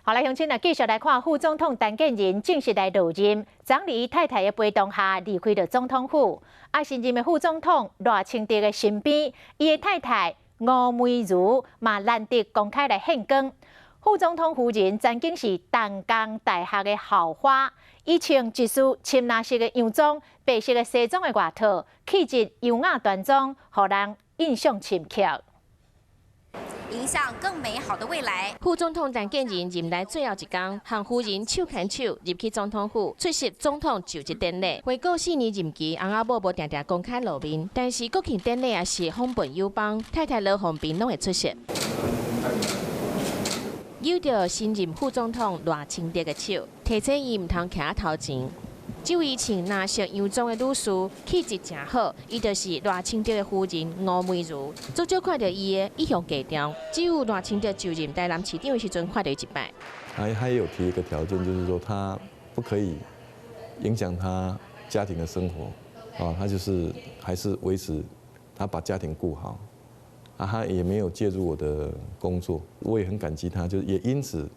好來，鄉親啊，繼續來看副總統陳建仁正式來落任，總理太太的陪同下離開著總統府。啊，新任的副總統賴清德的身邊，伊的太太吳梅如嘛難得公開來獻光。副總統夫人曾經是淡江大學的校花，伊穿一束深藍色的洋裝，白色的西裝的外套，氣質優雅端莊，予人印象深刻。迎向更美好的未來。副總統陳建仁任內最後一工，和夫人手牽手入去總統府出席總統就職典禮。回顧4年任期，翁仔某無定定公開露面，但是國慶典禮也是訪問友邦，太太羅鳳萍攏會出席。搝著新任副總統賴清德的手，提醒伊毋通徛頭前。這位穿藍色洋裝的女士，氣質誠好，伊就是賴清德的夫人吳梅如。足少看著伊的一向低調，只有賴清德就任台南市長的時陣看著伊一擺。他也有提一個條件，就是說他不可以影響他家庭的生活，啊，他就是還是維持他把家庭顧好，啊，他也沒有介入我的工作，我也很感激他，就也因此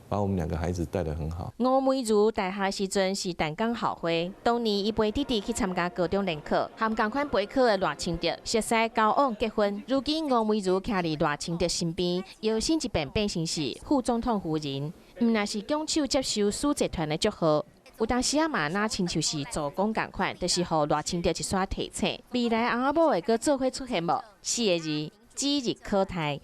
把我們兩個孩子帶得很好。吳梅如大學時陣是淡江校花，當年伊陪弟弟去參加高中聯考，和仝款陪考的賴清德熟似交往結婚。如今吳梅如徛佇賴清德身邊，搖身一變變成是副總統夫人，毋但是拱手接受使節團的祝賀，有當時仔嘛，若親像是助攻仝款，就是予賴清德一撮提醒。未來翁仔某會閣做伙出現無？四個字，指日可待。